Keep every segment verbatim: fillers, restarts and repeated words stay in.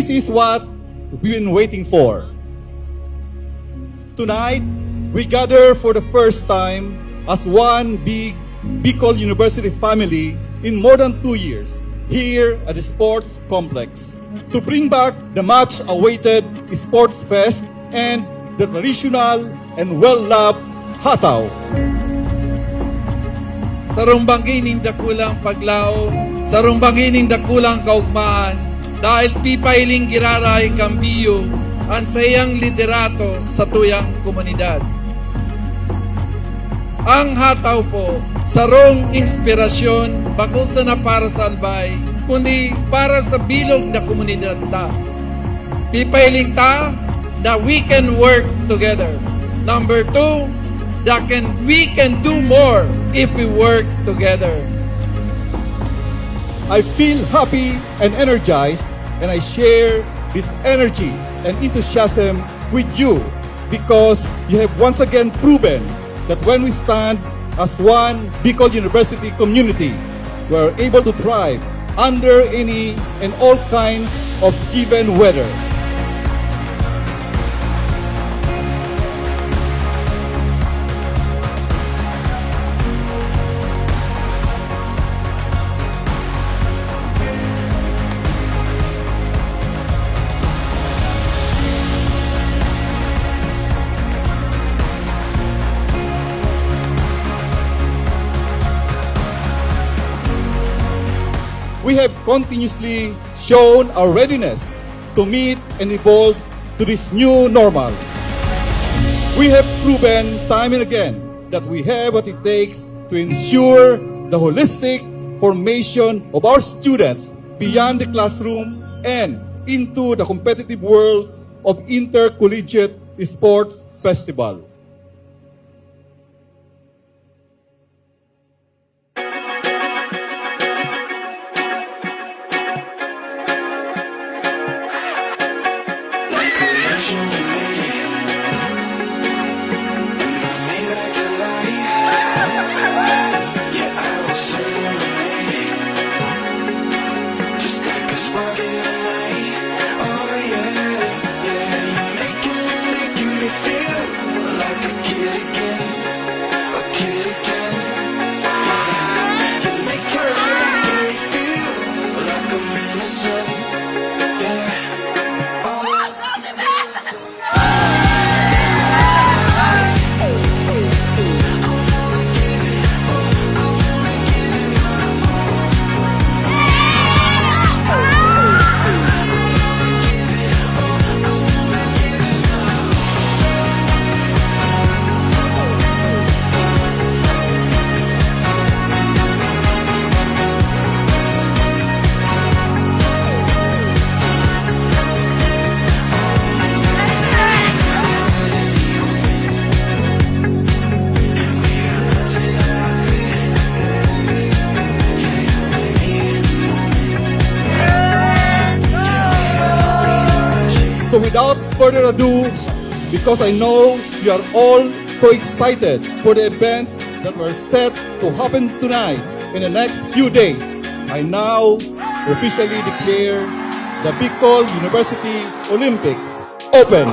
This is what we've been waiting for. Tonight, we gather for the first time as one big Bicol University family in more than two years here at the sports complex to bring back the much-awaited Sports Fest and the traditional and well-loved Hataw. Sarong banggi nin dakulang paglaom, sarong banggi nin dakulang kaugmahan, dahil pipahiling giraray kan Bio an saiyang liderato sa tuyang komunidad. Ang Hataw po, sarong inspirasyon bako sana para sa Albay, kundi para sa bilog na komunidad ta. Pipahiling ta na we can work together. Number two, that can, we can do more if we work together. I feel happy and energized, and I share this energy and enthusiasm with you because you have once again proven that when we stand as one Bicol University community, we are able to thrive under any and all kinds of given weather. We have continuously shown our readiness to meet and evolve to this new normal. We have proven time and again that we have what it takes to ensure the holistic formation of our students beyond the classroom and into the competitive world of intercollegiate sports festival. So without further ado, because I know you are all so excited for the events that were set to happen tonight in the next few days, I now officially declare the Bicol University Olympics open.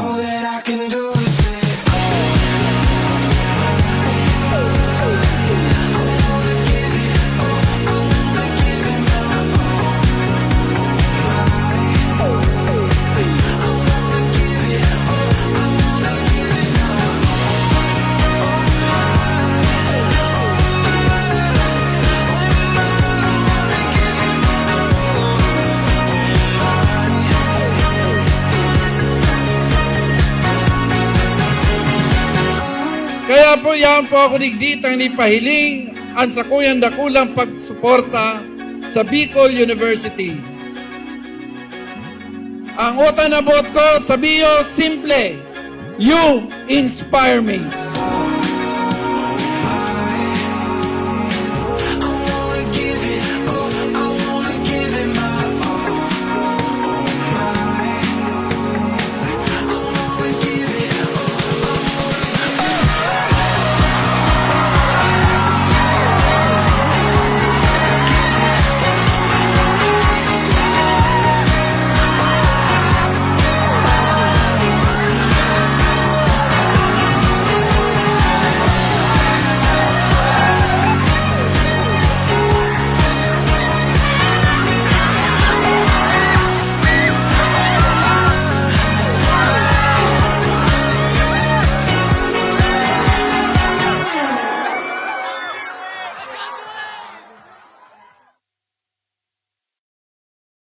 Kaya po, yaon po ako digdi tangani ipahiling an sakuyang dakulang pagsuporta sa Bicol University. Ang utang na boot ko sa Bio, simple, you inspire me.